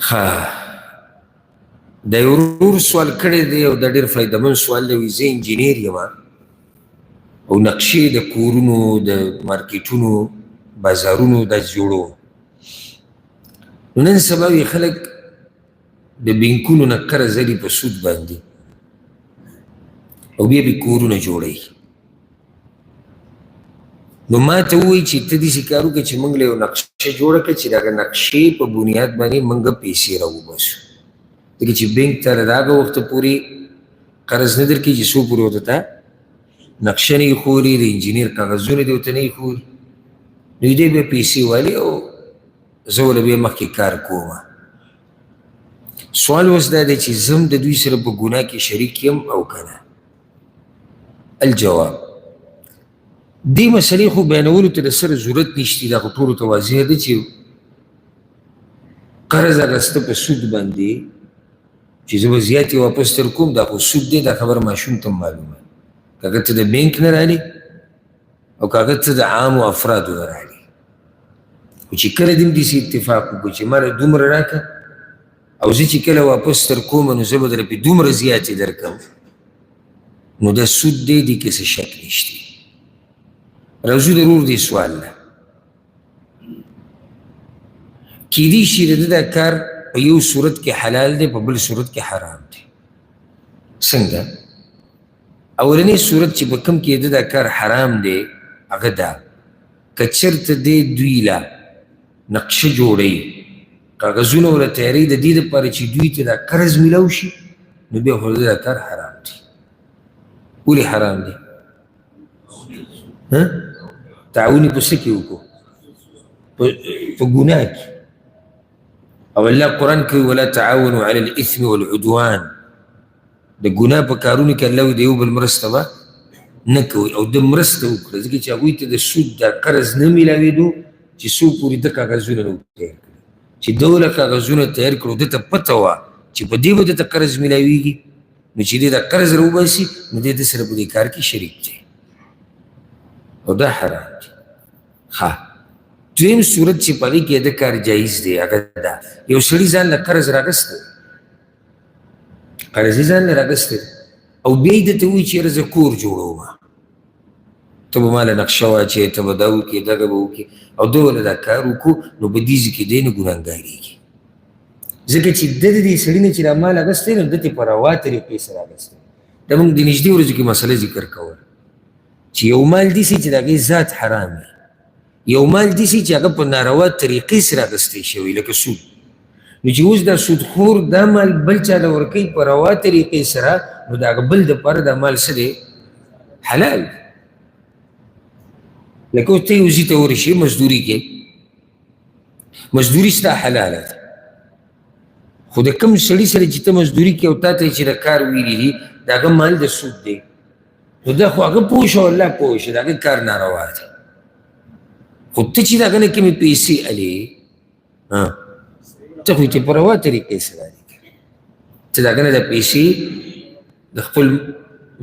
ښه، د یو ورور سوال کړی دی او دا ډېر فایدهمند سوال دی. وایي زه انجینیر یم او نقشې د کورونو، د مارکیټونو، بازارونو داسې جوړوم. نو نن سبا وي خلک د بینکونو نه قرض اخلي په سود باندې او بیا پرې کورونه جوړوي. نو ما ته ووایي چې ته داسې کار وکړه چې موږ له یو نقشه جوړه کړه چې د هغه نقشې په بنیاد باندې موږ پیسې راوباسو، ځکه چې بینک ته له هغه وخته پورې قرض نه درکوي چې څو پورې ورته تا نقشه نه ښولي، د انجینر کاغذونه دې ورته نه ښولي. نو دی بیا پیسې والي او زه ورله بیا مخکې کار کوم. سوال اوس دا دی چې زه هم د دوی سره په ګناه کې شریک یم او که نه؟ الجواب، دې مسئلې خو بیانولو ته د سره ضرورت نشته، دا خو ټولو ته واضح ده چې قرض اخیسته په سود باندې چې زه به زیاتې واپس در کوم، دا خو سود دی. دا خبره ماشوم ته هم معلومه ده، که هغه ته د بینک نه رالي او که هغه ته د عامو افرادو نه رالي. خو چې کله دې هم داسې اتفاق وکړو چې ماله دومره راکړه او زه چې کله واپس در کوم نو زه به درله پرې دومره زیاتې درکړم، نو دا سود دی، دې کې څه شک نشته. راځو د ورور دې سوال له. کیدی شي د ده دا کار په یو صورت کې حلال دی، په بل صورت کې حرام دی. څنګه؟ اولنی صورت چې په کوم کې د ده دا کار حرام دی هغه دا که چېرته دی دوی له نقشه جوړوي، کاغذونه ورته تیاروي د دې لپاره چې دوی ته دا قرض میلاو شي، نو بیا خو د ده دا کار حرام دی. ولې حرام دی؟ تعاون یې په څه کې وکړو؟ په ګناه کې. او الله قرآن کې ولا تعاونوا علی الاثم والعدوان، د ګناه په کارونو کې الله د یو بل مرسته به نه کوي. او ده مرسته وکړه ځکه چې هغوی ته د سود دا قرض نه میلاوېدو چې څو پورې ده کاغذونه نه وو تیار کړي. چې ده له کاغذونه تیار کړو، ده ته پته وه چې په دې به ده ته قرض میلاویږي، نو چې دی دا قرض راوباسي نو دی ده سره په دې کار کې شریک دی او دا حرام دی. ښه، دویم صورت چې په هغې کې د کار جایز دی هغه دا یو سړي ځان له قرض راغستی، قرض یې ځان له راغستی او بیا یې ده ته ووایي چې یاره زه کور جوړوم، ته به ما له نقشه واچوې، ته به دا وکړې، دغه به وکړې، او ده ورله دا کار وکړو، نو په دې ځای کې دی نه ګناهګارېږي، ځکه چې ده د دې سړي نه چې دا مال اخیستی نو ده ترې په روا طریقې سره اخیستی. دا موږ د نږدې ورځو کې مسله ذکر کوله چې یو مال داسې چې د هغې ذات حرام وي، یو مال داسې چې هغه په ناروا طریقې سره اخیستی شوی لکه سود، نو چې اوس دا سودخور دا مال بل چا له ورکوي په روا طریقې سره، نو د هغه بل دپاره دا مال څه دی؟ حلال دی. لکه اوس ته یو ځای ته ورشې مزدوري کوې، مزدوري ستا حلاله ده، خو د کوم سړي سره چې ته مزدوري کوې او تا ته یې چې د کار ویلي دي د هغه مال د سود دی، نو دا خو هغه پوه شو، الله پوه شو، د هغه کار ناروا دی. خو ته چې د هغه نه کومې پیسې الې، ته خو یې په روا طریقې سره الې، ته د هغه نه د پیسې د خپل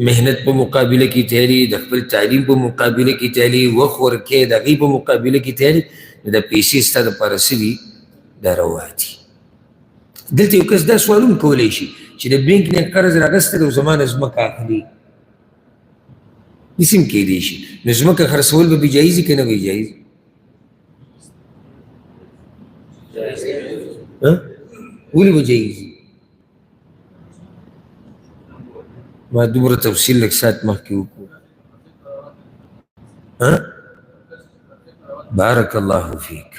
محنت په مقابله کې تیاري، د خپل تعلیم په مقابله کې تیاري، وخت ورکې د هغې په مقابله کې تیاري، نو دا پیسې ستا دپاره څه دي؟ دا روا دي. دلته یو کس دا سوال هم کولی شي چې د بینک نه قرض راغستی دی او زما نه ځمکه اخلي، داسې هم کېدی شي. نو ځمکه خرڅول به بې جایز که نه به جایز؟ ولې به جایز؟ ما دومره تفصیل لږ ساعت مخکې وکړو. بارک الله فیک.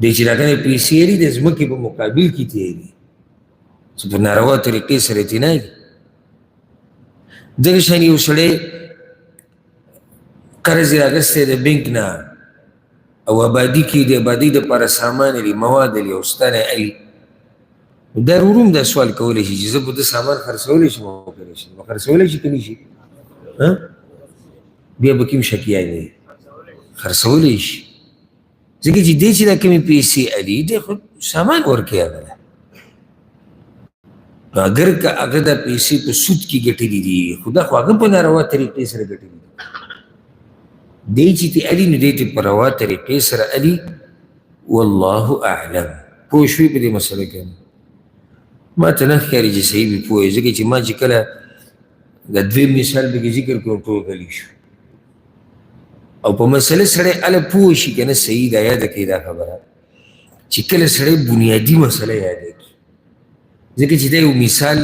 دی چې راغلی پیسې لري د ځمکې په مقابل کې تېري چې په ناروا طریقې سره ترې نه دي. دغه شان یو سړی قرض یې راغستی د بینک نه او آبادي کې د آبادۍ دپاره سامان لري، مواد لري او ستا نه الي، دا ورور هم دا سوال کولی شي چې زه به د سامان خرڅولی شم او که نه شم؟ خرڅولی شي که نه شي؟ بیا به کوم شکیان وي، خرڅولی شي، ځکه چې دی چې دا کومې پیسې الي دی خو سامان ورکوي هغه له. نو اګر که هغه دا پیسې په سود کې ګټلې دي، خو دا خو هغه په ناروا طریقې سره ګټلې دي. دی چې ترې الي نو دی ترې په روا طریقې سره الي. والله اعلم. پوه شوې په دې مسله کې؟ ما ته نه ښکاري چې صحیح وي پوه یې، ځکه چې ما چې کله د دویم مثال به کې ذکر کړو ټول غلي شو. او په مسله سړی هله پوه شي که نه صحیح ده، یاده کړئ دا خبره چې کله سړی بنیادي مسله یاده کړي، ځکه چې دا یو مثال،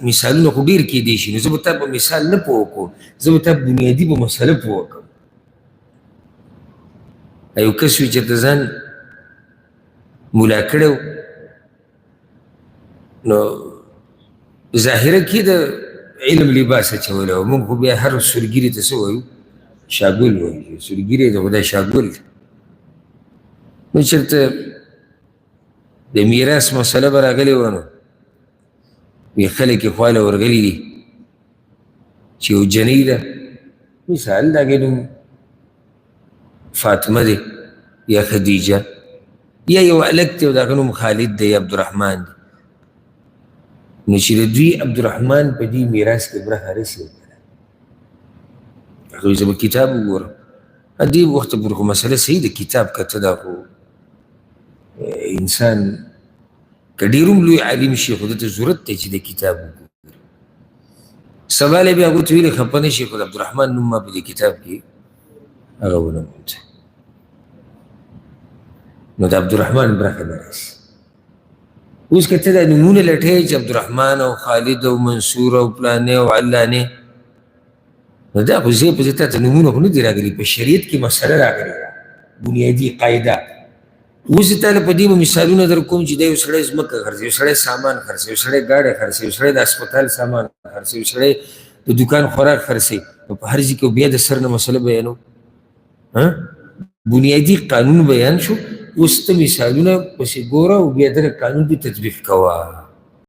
مثالونه خو ډېر کېدی شي، نو زه به تا په مثال نه پوه کوم، زه به تا بنیادي په مسله پوه کوم. یو کس وي چېرته ځان ملا کړی نو ظاهره کې د علم لباس اچولی و. موږ خو بیا هر سورګیري ته څه وایو؟ شاګل وایو، سورګیری د خدای شاګل دی. نو چېرته د میراث مسله به راغلې وه، نو وی خلک یې خواله ورغلي دي چې یو جنۍ ده، مثال د هغې نوم فاطمه دی یا خدیجه، یا یو هلک دی او د هغه نوم خالد دی یا عبدالرحمن دی. نو چې د دوی عبدالرحمن په دې میراث کې برخه رسي، هغه زه به کتاب وګورم. دې وخته پورې خو مسله صحیح ده، کتاب کته دا خو انسان که ډېر هم لوی عالم شي خو ده ته ضرورت دی چې د کتاب وګوري. سبا له بیا هغو ته ویلي خفه نه شي، خو د عبدالرحمن نوم ما په دې کتاب کې هغه ونه مونده، نو د عبدالرحمن برخه به راشي. اوس که ته دا نومونه لټوې چې عبدالرحمن او خالد او منصور او پلانې او علانې، نو دا خو ځای په ځای تا ته نومونه خو نه دي راغلي، په شریعت کې مسله راغلې ده، بنیادي قاعده. اوس زه تا له په دې به مثالونه در کوم چې دا یو سړی ځمکه خرڅوي، یو سړی سامان خرڅوي، یو سړی ګاډی خرڅوي، یو سړی د هسپتال سامان خرڅوي، یو سړی د دکان خوراک خرڅوي، نو په هر ځای کې بیا د سر نه مسله بیانوم. بنیادي قانون بیان شو، اوس ته مثالونه پسې ګوره او بیا دغه قانون پې تطبیق کوه.